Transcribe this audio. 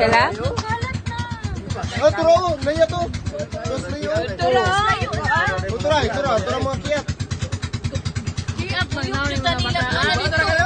Sila? Oh, turo, laya to. Dos layo. Turo. Oh, tura, tura, tura mga kiyat. Kiyat man na mga bata.